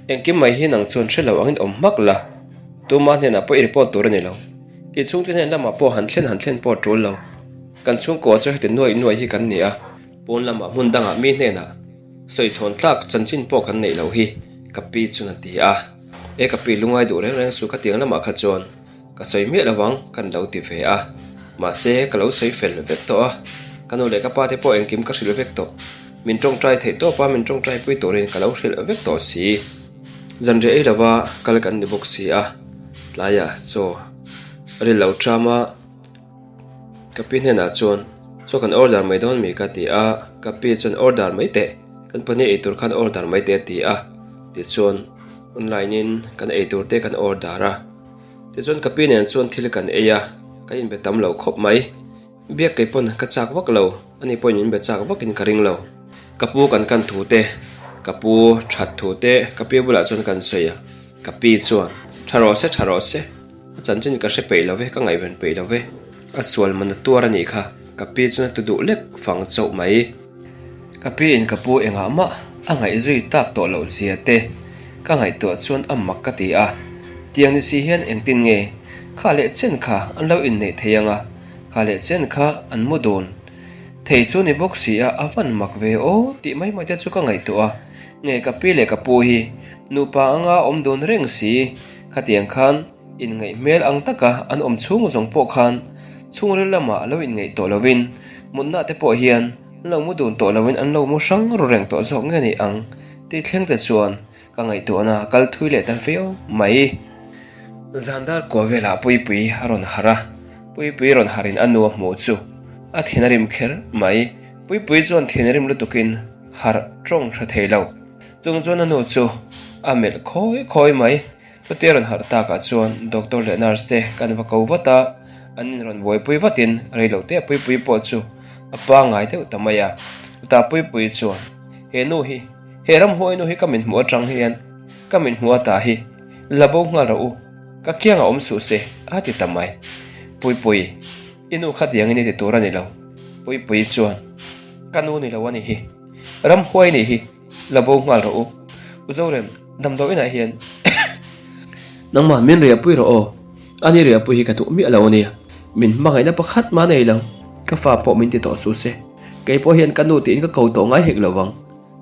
engkim mai hi nang chuan hre lo angin awm hmak la tuma hnenah pawh i report tur a ni lo. I chhungte hnen lamah pawh han thlen han thlen pawh a tul lo. Kan chhungkaw chu heti nuaih nuaih hi kan ni a, pawn lamah hmun dangah mi hnenah sawi chhawn tlak chanchin pawh kan neih loh hi ka pi chuan a ti a. E ka pi lungai duh reng reng su ka tiang lamah kha chuan ka sawi miah lovang kan lo ti ve a. Mahse ka lo sawi fel vek tawh a, ka nu leh ka pa te pawh engkim ka hrilh vek tawh. Min tawngtai theih tawp a, min tawngtai pui turin ka lo hrilh vek tawh si. Zanriah ei lova kal kan ni bawk si a, tlaiah chaw a ri lo ṭam a, ka pi hnenah chuan chaw kan order mai dawn mi ka ti a, ka pi chuan order mai teh, kan pahnih eitur khan order mai teh a ti a, tichuan online in kan eitur te kan order a, tichuan ka pi nen chuan thil kan ei a, kan inbe tam lo khawp mai. Biak kei pawn ka chak vak lo, ani pawhin min be chak vakin ka ring lo. Ka pu kan kan thu te, Ka pu that thu te ka pi bulah chuan kan sawi a, ka pi chuan, Tha rawh se, tha rawh se, a chanchin ka hre peih lo ve, ka ngaihven peih lo ve, a sual man a tuar a nih kha, ka pi chuan a tu duh lek fang chauh mai. Ka pi in ka pu engah mah a ngaihzui tak tawh loh zia te ka ngaihtuah chuan a mak ka ti a, tiang ni si hian engtin nge kha leh chen kha an lo inneih thei ang a, kha leh chen kha an mu dun thei chu ni bawk si a, a van mak ve aw tih mai mai te chu ka ngaihtuah a, nge ka pi leh ka pu hi nupa anga awm dun reng si khatiang khan Inngaih hmel ang taka an awm chhung zawng pawh khan chhungril lamah a lo inngaih tawh lovin mutna te pawh hian an lo mu dun tawh lovin an lo mu hrang ru reng tawh zawk nge ni ang tih thleng te chuan ka ngaihtuahna a kal thui leh ta viau mai. Zan dar kua velah Puipui a rawn harh a, Puipui rawn harhin a nu a hmuh chu a thin a rim kher mai. Puipui chuan thin a rim lutukin harh tawng hre thei lo chung chuan a nu chu a melh khawi khawi mai. Chutia rawn harh takah chuan doctor leh nurse te kan va ko vat a, an in rawn buaipui vatin reilote a puipui pawh chu a pangngai deuh ta mai a. Chutah puipui chuan, He nu hi, he ramhuai nu hi ka min hmuh atang hian ka min hmuh ata hi la bo nghal rawh u, ka kiangah awm suh se a ti ta mai. Puipui, i nu kha tiangin i ti tur a ni lo. Puipui chuan, Ka nu ni lo a ni hi, ramhuai ni hi. La bo nghal rawh u. U Zorem, damdawi inah hian nangmah min riahpui rawh aw. Ani riahpui hi ka duh miah lo a nia. Min hmangaihna pakhat mah nei lo. Ka fa pawh min ti tawh suh se. Kei pawh hian ka nu tiin ka ko tawh ngai hek lo vang.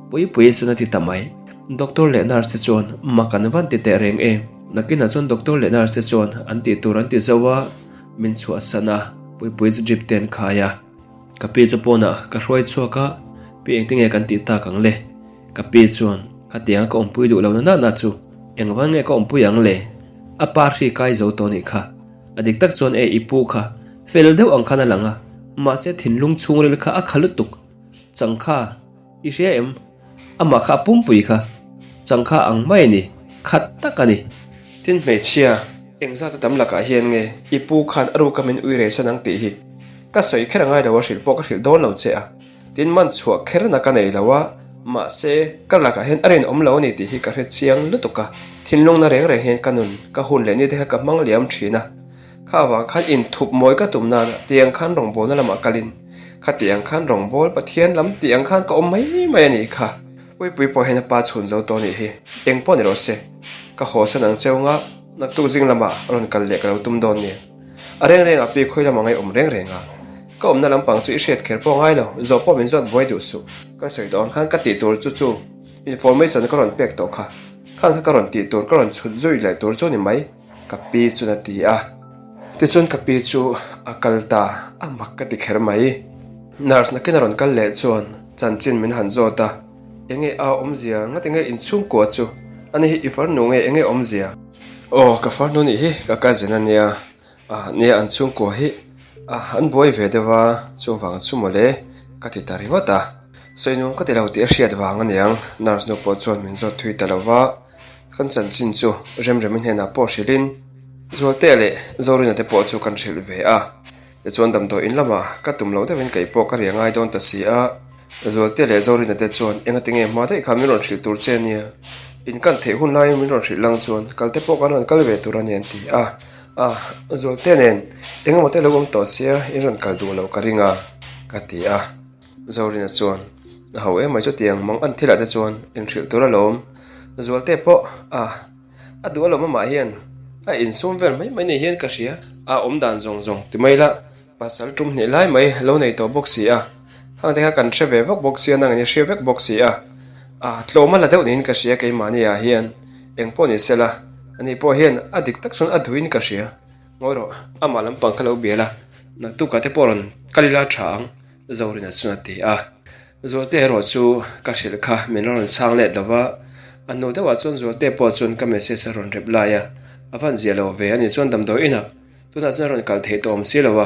Puipuii chuan a ti ta mai. Doctor leh nurse te chuan mak an van ti teh reng em. Nakinah chuan doctor leh nurse te chuan an tih tur an ti zo a, min chhuahsan a, Puipuii chu drip te an khai a. Ka pi chu pawnah ka hruai chhuak a, pi engtinge kan tih tak ang le? Ka pi chuan, Khatianga ka awmpui duh lo na nana chu engvang nge ka awmpui ang le? A pa hri kai zo tawh nih kha. A dik tak chuan e i pu kha fel deuh ang khan a lang a, mahse thinlung chhungril kha a kha lutuk. Changkha. I hria em? Amah kha a pumpui kha changkha ang mai a ni, khat tak a ni. Tin hmeichhia, engzat a tam lakah hian nge i pu khan a ruka min ui rei san ang tih hi ka sawi kher a ngai lo a, hrilh pawh ka hrilh dawn lo che a, tin man chhuah kherna ka nei lo a, mahse ka lakah hian a rinawm lo a ni tih hi ka hre chiang lutuk a, thinlungna reng reng hian ka nun, ka hun leh ni te kha ka hmang liam thin a. Kha avang khan inthup mawi ka tum nana tiang khan rawngbawlna lamah kalin khatiang khan rawngbawl Pathian lam tih ang khan ka awm mai mai a nih kha. Puipui pawh hian a pa chhun zo tawh a nih hi. Eng pawh ni rawh se. Ka hawsan ang cheu nga naktuk zing lamah rawn kal leh ka lo tum dawn nia. A reng reng ah pi khawi lamah ngaih awm reng reng a. Ka awmna lampang chu i hriat kher pawh ngai lo, zawh pawh min zawt buai duh suh. Ka sawi tawh ang khan ka tih tur chu chu information ka rawn pek tawh kha. Khan kha ka rawn tih tur ka rawn chhut zui leh tur chu ni mai. Ka pi chuan a ti a, tichuan ka pi chu a kal ta, a mak ka ti kher mai. Nurse nakin a rawn kal leh chuan chanchin min han zawt a, Enge a awmzia ngat enge inchhungkua chu ani hi i farnu nge enge awmzia? Aw ka farnu nih hi ka cousin a nia, ah nia an chhungkua hi ah an buai ve deuh a, chuvang chu mawle ka ti ta ringawt a, sawi nuam ka ti lo tih a hriat vang aniang nurse nu pawh chuan min zawt thui ta lo va. Kan chanchin chu Remremi hnenah pawh hrilhin Zualtea leh Zorina te pawh chu kan hrilh ve a. Tichuan damdawi in lamah ka tum loh deuhin kei pawh ka ri a ngai dawn ta si a. Zualtea leh Zorina te chuan engati nge hma daih kha min rawn hrilh tur che ania, in kan theih hun laiin min rawn hrilh lang chuan kal te pawh kan rawn kal ve tur a ni an ti a. A, Zualtea nen engemaw te lo awm tawh sia in rawn kal duh loh ka ring a, ka ti a. Zorina chuan a ho em mai chutiang mang an thilah te chuan inhrilh tur alawm. Zualte pawh a a duh alawm amah hian a insum vel mai mai ni hian ka hria. A awm dan zawng zawng ti mai la pasal tum hnih lai mai lo nei tawh bawk si a. Hang te kha kan hre ve vak bawk sia nangin i hria vek bawk si a. A tlawm a la deuh niin ka hria keimahni ah hian eng pawh ni sela ani pawh hian a dik tak chuan a duhin ka hria. Ngawi rawh amah lampang kha lo bia la naktukah te pawh rawn kal ila tha ang. Zorina chuan a ti a. Zualte erawh chu ka hrilh kha min rawn chhang let lo va, a hnu deuhah chuan Zualte pawh chuan ka message a rawn reply a, a van zia lo ve a ni chuan damdawi inah tunah chuan a rawn kal theih tawh awm si lo va,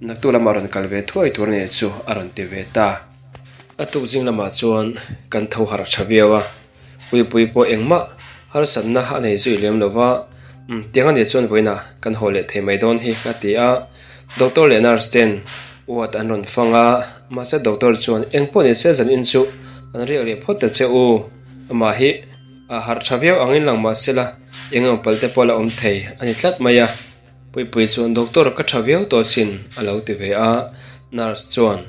naktuk lamah rawn kal ve thuai tur a ni chu a rawn ti ve ta. A tuk zing lamah chuan kan tho harh tha viau a. Puipui pawh engmah harsatna a nei zui lem lo va, Umm, tiang a nih chuan vawiinah kan haw leh thei mai dawn hi ka ti a. Doctor leh nurse ten ward an rawn fang a, mahse doctor chuan eng pawh ni se zan in chu an riak leh phawt ta che u. Amah hi a harh tha viau angin lang mah sela eng emaw pal te pawh a la awm thei a ni tlat mai a. Puipui chuan Doctor ka tha viau tawh sin a lo ti ve a, nurse chuan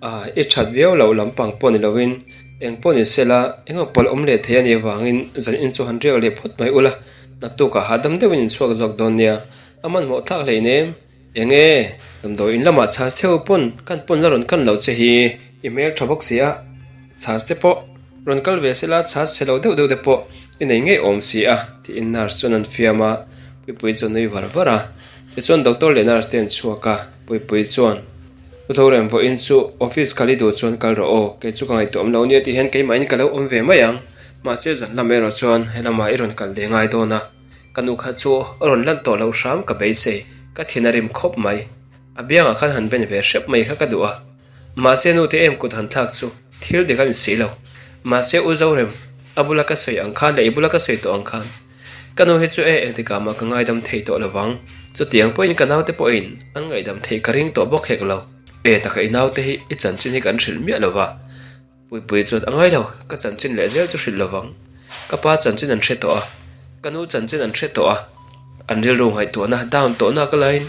Ah i that viau loh lampang pawh ni lovin eng pawh ni sela eng emaw pal awm leh thei a nih avangin zan in chu han riak leh phawt mai ula, naktukah hahdam deuhin in chhuak zawk dawn nia, a hmanhmawh thlak hleinem. Eng e, damdawi in lamah chhas theuh pawn kan pawn la rawn kan loh che hi i hmel tha bawk si a, chhas te pawh rawn kal ve sela chhas chhe lo deuh deuh te pawh i nei ngei awm si a tiin nurse chuan an fiam a, Puipui chuan nui var var a, tichuan doctor leh nurse te an chhuak a, Puipui chuan Zorem vawiin chu office kal i duh chuan kal rawh aw, kei chu ka ngaihtuah awm lo nia tih hian keimahin ka lo awm ve mai ang, mahse zan lam erawh chuan helamah i rawn kal leh ngai dawn a. Ka nu kha chu a rawn lan tawh loh hram ka beisei, ka thin a rim khawp mai. A biangah khan han ben ve hrep mai kha ka duh a. Mahse nu te em kut han thlak chu thil dik a ni si lo. Mahse U Zorem, a bula ka sawi ang khan leh i bula ka sawi tawh ang khan ka nu hi chu e engtikah mah ka ngaidam thei tawh lo vang. Chutiang pawhin ka naute pawhin an ngaihdam theih ka ring tawh bawk hek lo. E taka i naute hi i chanchin hi kan hrilh miah lo va. Puipui chuan a ngai lo, ka chanchin leh zel chu hrilh lovang. Ka pa chanchin an hre tawh a, ka nu chanchin an hre tawh a, an rilru ngaihtuahna down tawhna ka laiin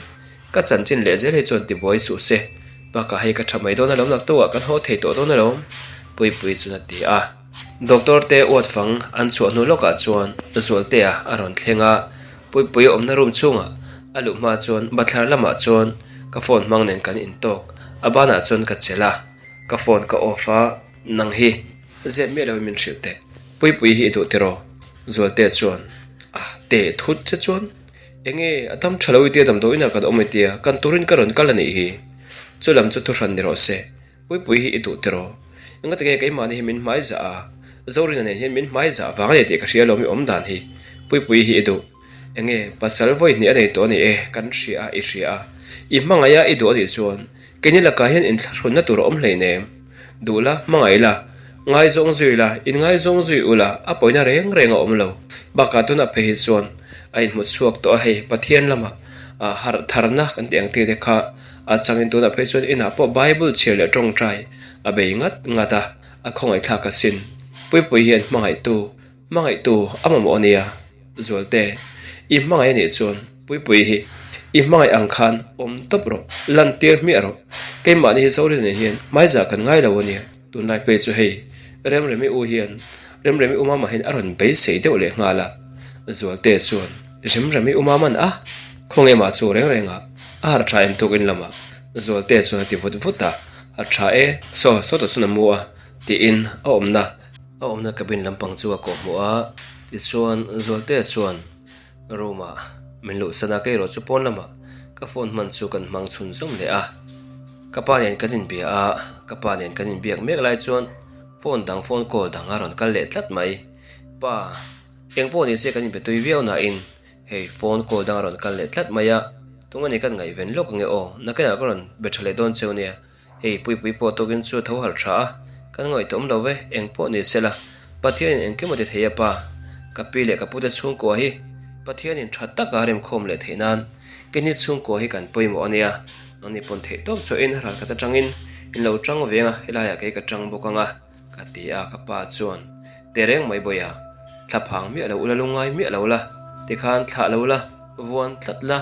ka chanchin leh zel hi chuan tibuai suh se, bakah hei ka tha mai dawn alawm naktukah kan haw thei tawh dawn alawm, Puipui chuan a ti a. Doctor te uat fang an chhuah hnu lawkah chuan Zualtea a rawn thleng a, Puipui awmna room chhungah a luh hma chuan bathlar lamah chuan ka phone hmang nen kan intawk, a banah chuan ka chelh a. Ka phone ka off a, nang hi zep miah loin min hrilh teh. Puipui hi i duh tiraw? Zualtea chuan a teh thut che chuan enge a dam tha lo i tia damdawi inah kan awm i tia kan turin ka rawn kal a nih hi. Chu lam chu thuhran ni rawh se. Puipui hi i duh tiraw? Engati nge keimahni hi min hmai zah a, Zorina nen hian min hmai zah vang a ni tih ka hria alawm i awm dan hi. Puipui hi i duh. Enge pasal vawi hnih a nei tawh a ni e, kan hria a i hria a. I hmangaih a i duh a nih chuan Keini lakah hian inthlahrunna tur a awm hleinem. Duh la, hmangaih la, ngaizawng zui la, inngaizawng zui u la, a pawina reng reng a awm lo. Bakah tunah phei hi chuan a inhmu chhuak tawh a, hei Pathian lamah harh tharna kan tih ang tite kha a changin tunah phei chuan inah pawh Bible chhiar leh tawngtai a bei ngat ngat a, a khawngaihthlak asin. Puipui hian hmangaihtu Hmangaihtu a mamawh a nia, Zualte, i hmangaih a nih chuan Puipui hi i hmangaih ang khan awm tawp rawh, lantir hmiah rawh. Keimahni hi Zorin nen hian hmaiza kan ngai lo a nia, tunlai phei chu hei Remremi u hian Remremi u mama hian a rawn beisei deuh leh nghal a, Zualte chuan Remremi u maman a khawnge mah chu reng reng a, a harh tha em tukin lamah Zualte chuan a ti vut vut a, Harh tha e, saw sawtah sawn a mu a tiin a awmna. A awmna cabin lampang chu a kawhhmuh a, tichuan Zualtea chuan room ah min luhsan a, kei erawh chu pawn lamah ka phone hman chu kan hmang chhun zawm leh a. Ka pa nen kan inbia a, ka pa nen kan inbiak mek lai chuan phone dang phone call dang a rawn kal leh tlat mai. Pa, eng pawh ni se kan inbe tui viau nain hei phone call dang a rawn kal leh tlat mai a, tunge ni kan ngaihven lawk ange aw, nakinah ka rawn be tha leh dawn cheu nia. Hei Puipui pawh tukin chu a tho harh tha a, kan ngaihtuah awm lo ve, eng pawh ni sela, Pathianin engkim a ti thei a pa, ka pi leh ka pute chhungkua hi Pathianin tha taka remkhawm leh theih nan keini chhungkua hi kan pawimawh a nia, nangni pawn theih tawp chhuahin ralkhat atangin in lo tang veng a, helaiah kei ka tang bawk ang a, ka ti a, ka pa chuan Tereng mai bawiha, thla phang miah lo ula lungngai miah lo la, tikhan thlah lo la, vuan tlat la.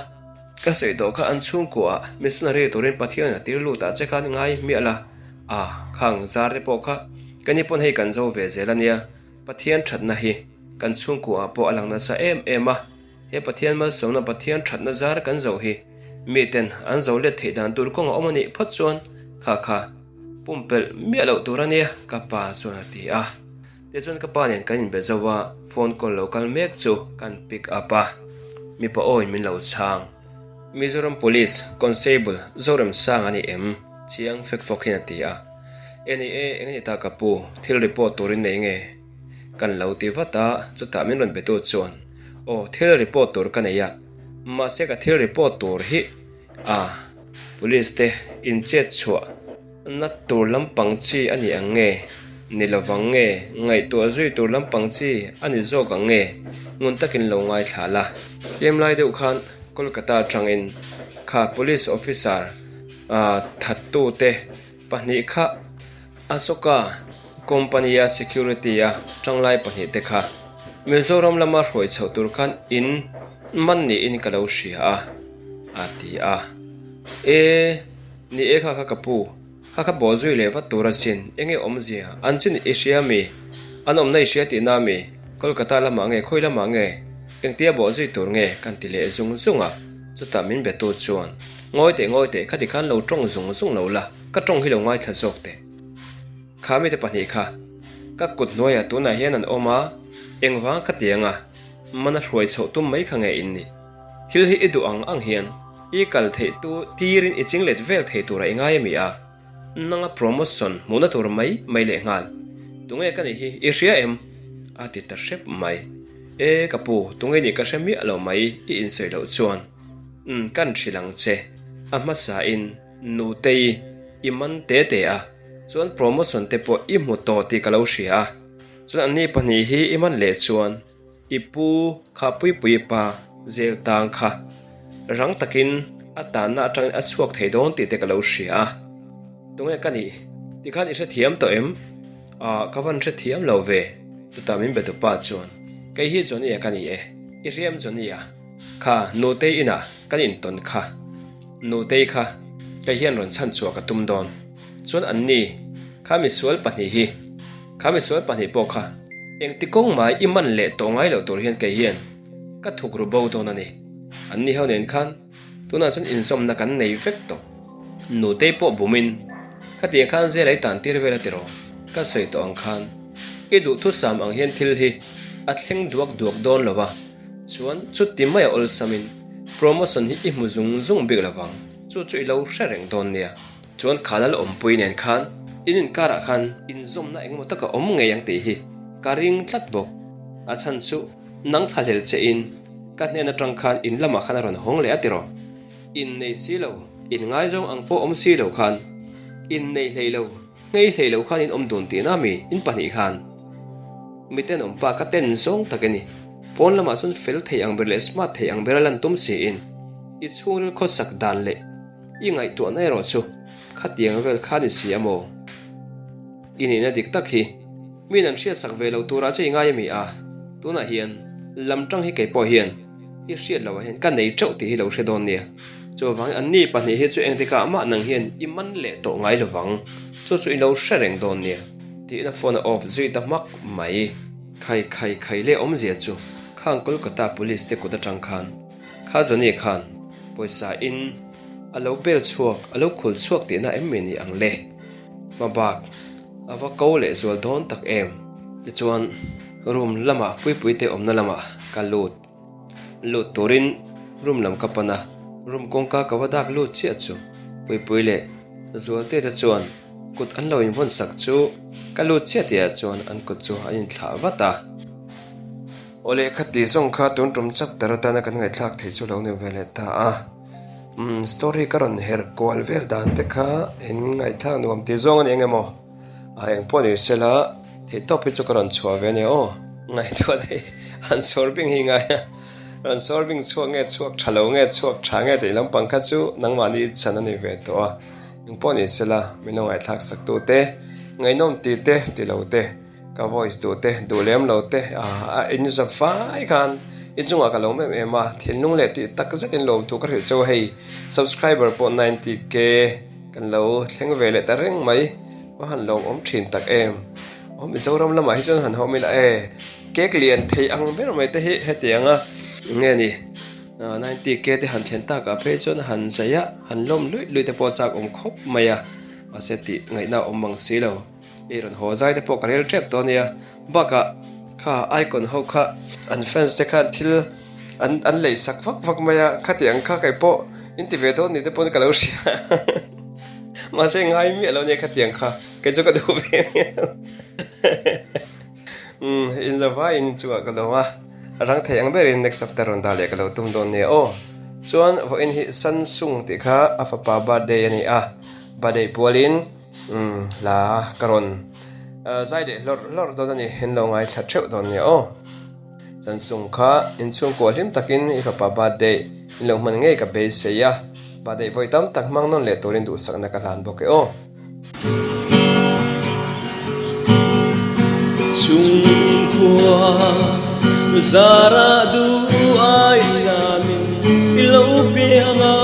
Ka sawi tawh kha an chhungkuah missionary turin Pathian a tir lut ah che khan ngai hmiah la, a khang zar te pawh kha ka ni pawn hei kan zo ve zel a nia, Pathian thatna hi kan chhungkuah pawh a lang nasa em em a, he Pathian malsawmna Pathian thatna zar kan zo hi miten an zo let theih dan tur kawng a awm a nih phawt chuan kha kha pumpelh miah loh tur a nia ka pa chuan a ti a. Tichuan ka pa nen kan inbe zo a, phone call lo kal mek chu kan pick up a, mipa awin min lo chhang. Mizoram Police Constable Zoremsang a ni em? Chiang fek fawk hian a ti a. E ni e, eng a ni ta ka pu, thil report turin nei nge? Kan lo ti vat a, chutah min rawn betu chuan, Aw, thil report tur ka nei a, mahse ka thil report tur hi a Police te inchet chhuah Na tur lampang chi a ni ang nge? Ni lovang nge? Ngaihtuah zui tur lampang chi a ni zawk ang nge? Ngun takin lo ngaithla la. Tlem lai deuh khan Kolkata atangin kha Police Officer thattute pahnih kha Asoka. Company-a security-a tanglai pahnihte kha Mizoram lama hruai chhoh tur khan in man niin ka lo hria a, a ti a. E, ni e kha kha ka pu, kha kha bawh zui leh vat tur asin, enge awmzia, an chin i hria mi? An awmna i hria tihna mi? Kolkata lamah nge khawi lamah nge? Engtia bawh zui tur nge kan ti leh zung zung a, chutah min betu chuan, Ngawi teh ngawi teh, khati khan lo tawng zung zung lo la, ka tawng hi lo ngaithla zawk teh. Kha mite pahnih kha ka kut hnuaiah tunah hian an awm a, engvang kha tianga mana hruai chhoh tum mai kha nge in nih? Thil hi i duh ang ang hian i kal theih tu tirin i ching let vel thei tura i ngai a mi a, nanga promotion hmuhna tur mai mai leh nghal. Tunge ka nih hi i hria em? A ti ta hrep mai. E ka pu, tunge nih ka hre miah lo mai i insawi loh chuan. Umm kan hrilh ang che, a hmasain Nutei i man te te a, chuan promotion te pawh i hmu tawh tih ka lo hria a, chuan anni pahnih hi i man leh chuan i pu kha Puipuii pa zel tang kha rang takin a tanna atangin a chhuak thei dawn tih te ka lo hria a, tunge ka nih tikhan i hrethiam tawh em? Ah ka van hrethiam lo ve, chutah min be tupa chuan kei hi Johnny-a ka ni e, i hriam Johnny-a? Kha Nutei inah kan intawn kha. Nutei kha kei hian rawn chhan chhuah ka tum dawn. Chuan anni, kha misual pahnih hi, kha misual pahnih pawh kha engti kawng mai i man leh tawh ngai loh tur hian kei hian ka thuk ru bo dawn a ni. Anni ho nen khan tunah chuan inzawmna kan nei vek tawh. Nutei pawh bumin khatiang khan zel ei tan tir vel a tiraw? Ka sawi tawh ang khan i duhthusam ang hian thil hi a thleng duak duak dawn lo va. Chuan chuti mai a awlsamin promotion hi i hmu zung zung bik lovang, chu chu i lo hre reng dawn nia. Chuan kha lal awmpui nen khan in inkarah khan inzawmna engemaw taka awm ngei ang tih hi ka ring tlat bawk. A chhan chu nang thlahlel che in ka hnen atang khan in lamah khan a rawn hawng leh a tiraw. Innei si lo, inngaizawng ang pawh awm si lo khan innei hlei lo. Ngei hlei lo khan in awm dun tihna mi in pahnih khan mi tenawm pa ka ten zawng tak i ni. Pawn lamah chuan fel thei ang ber leh smart thei ang ber a lan tum siin i chhungril khawsak dan leh i ngaihtuahna erawh chu khatiang vel kha ni si a maw? I nihna dik tak hi miin an hriatsak ve lo turah che i ngai a mi a, tunah hian lam tang hi kei pawh hian I hriat loh ah hian ka nei teuh tih hi lo hre dawn nia. Chuvangin an ni pahnih hi chu engtikah mah nang hian i man leh tawh ngai lovang, chu chu i lo hre reng dawn nia. Tiin a phone a off zui ta hmak mai. Khai khai khai leh awmzia chu khang Kolkata police te kut atang khan kha Johnny khan pawisa in a lo bel chhuak a lo khul chhuak tihna em mi ni ang le? Hma bak a va ko leh zual dawn tak em? Tichuan room lamah Puipui te awmna lamah ka lut. Lut turin room lam ka pan a, room kawngka ka va dak lut chiah chu Puipui leh Zualte te chuan kut an lo invawn sak chu ka lut chiah tihah chuan an kut chu an inthlah vat a. Awle khati zawng kha tun tum chapter atana kan ngaihthlak thei chu lo ni ve leh ta a. Umm story ka rawn her kual vel dan te kha in ngaihthlak nuam tih zawng a ni eng emaw? A eng pawh ni sela theihtawp hi chu ka rawn chhuah ve ania aw. Ngaihtuah daih han sawr bing hi ngai a, rawn sawr bing chhuak nge chhuak tha lo nge chhuak tha nge tih lampang kha chu nangmahni chan a ni ve tawh a. Eng pawh ni sela min lo ngaihthlak sak tu te, ngaihnawm ti te ti lo te, ka voice duh te duh lem lo te a in zap fai khan i chungah ka lawm em em a, thinlung leh tih tak zetin lawmthu ka hrilh cheu a hei subscriber pawh 90k Kan lo thleng ve leh ta reng mai, va han lawm awm thin tak em. Aw Mizoram lamah hi chuan han hawm ila e, cake lian thei ang ber mai te hi hetiang a nge ni 90k te han thlen takah phei chuan han zai a, han lawm luih luih te pawh chak awm khawp mai a, mahse tih ngaihna a awm mang si lo. I rawn haw zai te pawh ka rel tep tawh ania, bakah kha icon ho kha an fans te khan thil an an lei sak vak vak mai a, khati ang kha kei pawh in ti ve dawn ni te pawn ka lo hria mahse ngai miah lo ania khati ang kha kei chu ka duh ve miah lo umm inzavaiin chungah ka lawm a, a rang thei ang berin next chapter rawn dah leh ka lo tum dawn nia aw, chuan vawiin hi Samsung tih kha a fapa birthday a ni a, birthday pualin. Umm hla ka rawn zai leh hlawrh hlawrh dawn a ni, in lo ngaithla theuh dawn nia aw. Chansung kha inchhungkuah hlim takin i fapa birthday in lo hman ngei ka beisei a, birthday vawi tam tak hmang nawn leh turin duhsakna ka hlan bawk e aw. Chung khua zarah duh ai samin i lo piang a.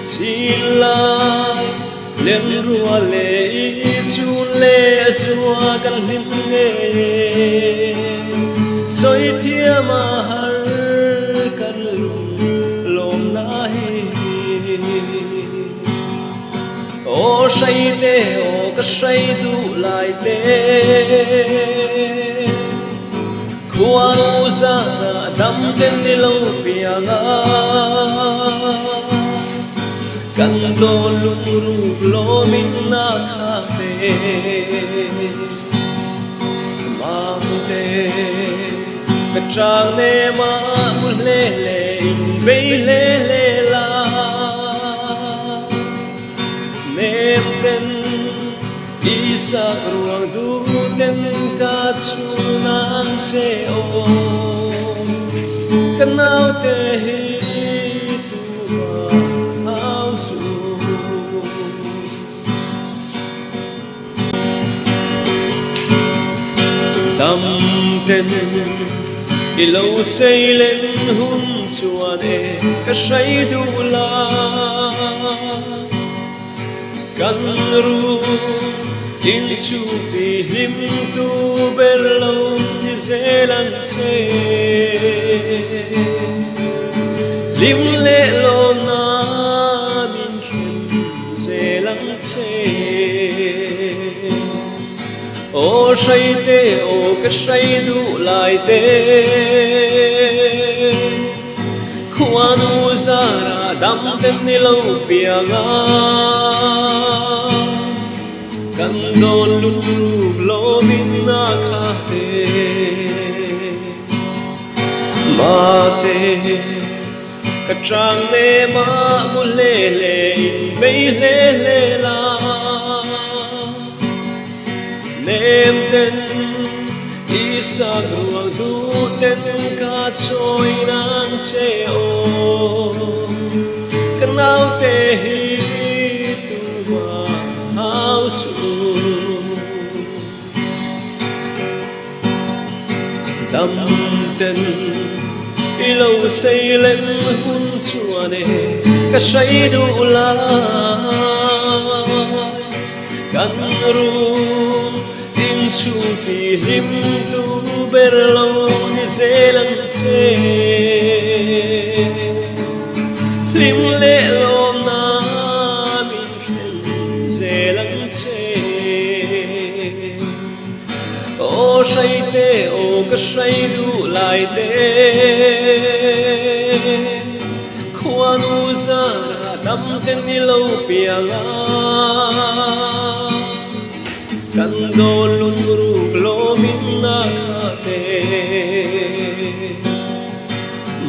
Chinlai lenrua leh i chun leh zua kan hlim ngei e. Sawi thiam a har kan lung lawmna hi. Aw hrai te, aw ka hrai duh lai te. Khuanu zana dam ten ni lo piang a, kan dawn lungruk lawmin a kha te. Mamte, ka chang nem a mu hle hle in bei hle hle la. Nem ten Isak ruang duh ten ka chhun ang che aw. Ka naute hi tumah hau suh. Dam ten i lo sei len hun chuan e ka hrai duh la. Kan ru inchhung ti hlim tu ber lo ni zel ang che. Hlim leh lawmna min thlen zel ang che. Aw hrai te, aw ka hrai duh lai te. Khuanu zara dam ten ni lo piang a, kan dawn lungruk lawmin a kha te. Mate, ka chang nem a mu hle hle in bei hle hle la. Nem ten Isa ruang duh ten ka chawi nang che aw. Ka naute hi tumah hau suh. Dam ten i lo sei len hun chuan e ka hrai duh lai. Kan rum inchhung ti hlim tu ber lo ni zel ang che. Hlim leh lawmna min thlen zel ang che. Aw hrai te, aw ka hrai duh lai te. Khuanu zara dam te ni lo piang a, kan dawn lungruk lawmin a kha te.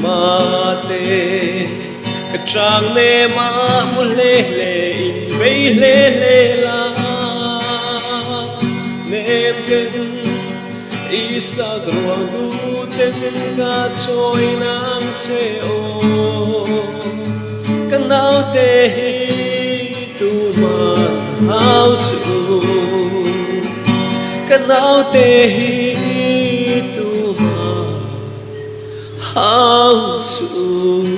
Mate, ka chang nem a mu hle hle in bei hle hle la, nem ken Isak ruang duh ten ka chawi nang che aw. Ka naute hi tuman hau suh. Ka naute hi tuman hau suh.